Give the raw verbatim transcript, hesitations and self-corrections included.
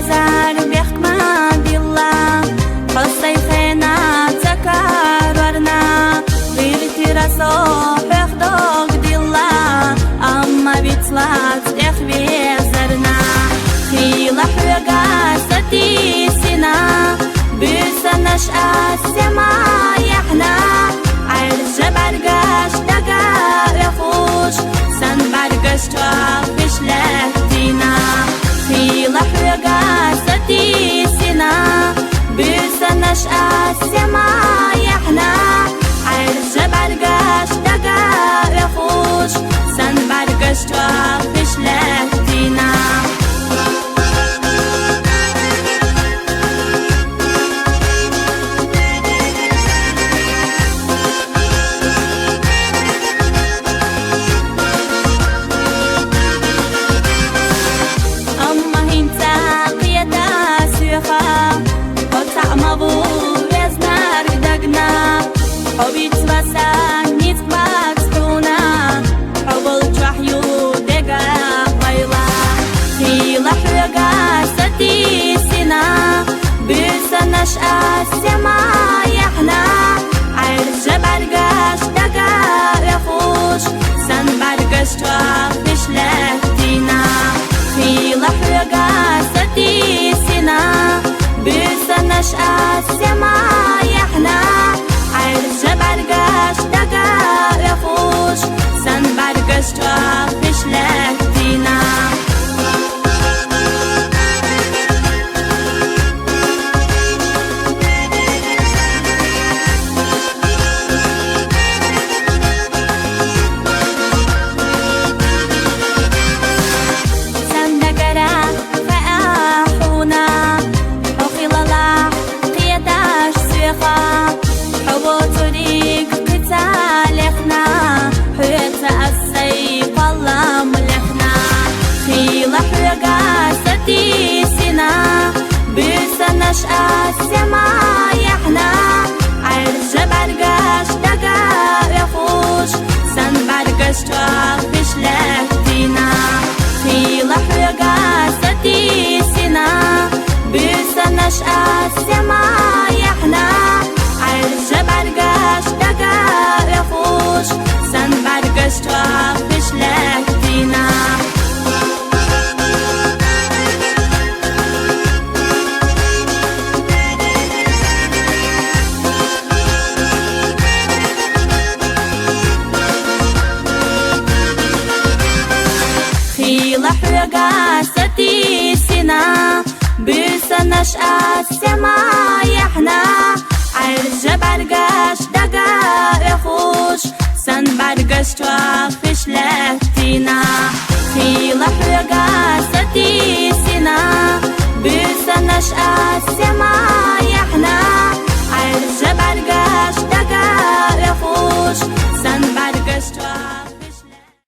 Цар бехк ма билла, хьо сай хенахь ца карорна, гӀиртира со хьох дог дилла, амма вицлац тӀехвезарна. Хийла хьоьга са тийсина, буьйсанаш ас сема яхьна, Ӏаьржа бӀаргаш дага оьхуш, сан бӀаргаш чохь беш лаьттина. Хийла хьоьга са тийсина, буьйсанаш ас сема яхьна, Ӏаьржа бӀаргаш дага оьхуш, сан бӀаргаш чохь беш лаьттина. Амма хӀинца кхета соьха, хьо цхьаъ ма ву везнарг дагна, хьо вицва сан ницкъ вац хьуна, хьо волчохь ю дега гӀайла. Хийла хьоьга са тийсина, буьйсанаш ас сема яхьна, Ӏаьржа бӀаргаш дага оьхуш, сан бӀаргаш чохь беш лаьттина. Хийла хьоьга са тийсина, буьйсанаш ас сема яхьна, Ӏаьржа бӀаргаш дага оьхуш, сан бӀаргаш чохь беш лаьттина. Сан дагара хаьа хьуна, хьо хилалахь кхеташ соьха, хьо воцург кхин ца лехна, хьоьца ас сай кхоллам лехна. Хийла хьоьга са тийсина, буьйсанаш ас сема яхьна, Ӏаьржа бӀаргаш дага оьхуш, сан бӀаргаш чохь беш лаьттина. Хийла хьоьга са тийсина, буьйсанаш ас сема яхьна, Ӏаьржа бӀаргаш дага оьхуш, сан бӀаргаш чохь беш лаьттина. Хийла хьоьга са тийсина, буьйсанаш ас сема яхьна, Ӏаьржа бӀаргаш дага оьхуш, сан бӀаргаш чохь беш лаьттина.